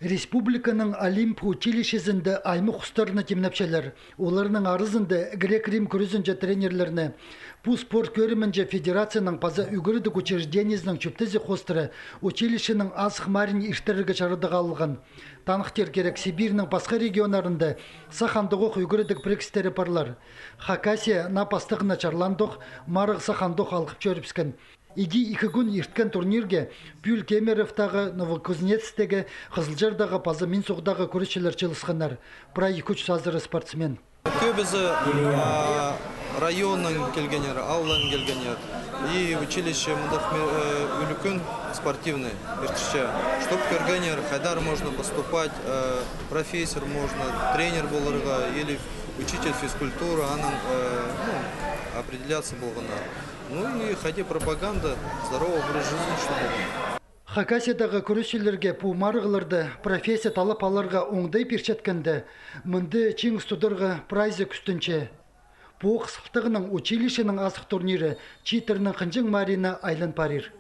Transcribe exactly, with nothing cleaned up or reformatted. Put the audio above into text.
Республиканың Олимп училищезінде аймах устарны тимнепчелер. Оларның аразында грек-рим кӱрезінҷе тренерлерні. Пу спорт кӧрімінҷе федерацияның паза ӱгредіг учреждениезінің чӧптезі хоостыра училищенің азых марин иртірерге чарадығ алған. Таныхтир кирек, Сибирьнің пасха регионнарында сах андағох ӱгредіг пірігістері парлар. Хакасия наа пастығына чарлаандох, марығ сах андох алғып чӧрібіскен. Іди-ікі кӱн ирткен турнирге пӱӱл Кемеровтағы, Новокузнецктегі, Хызылчардағы паза Минсуғдағы кӱресчілер чыылысханнар. Прай ікі чӱс азыра спортсмен. Кӧбізі, а, районнаң килгеннер, ааллаң килгеннер. И училище мындағ ме-, э, ӱлӱкӱн спортивный иртірче. Чтоб кӧргеннер, хайдар можно поступать, э, профессор можно, тренер поларға или учитель физкультуры, анаң, э, ну, определяться полғаннар. Ну и хайди пропаганда, здоровый образ жизни, чтобы был. Хакасиядағы кӱресчілерге пу марығларда профессия талап аларға оңдай пирчеткенде, мында чиңіс тударға прайзы кӱстенче. Пу ох сылтағнаң училищенің азых турнирі чииттернің хынҷаң маринына айлан парир.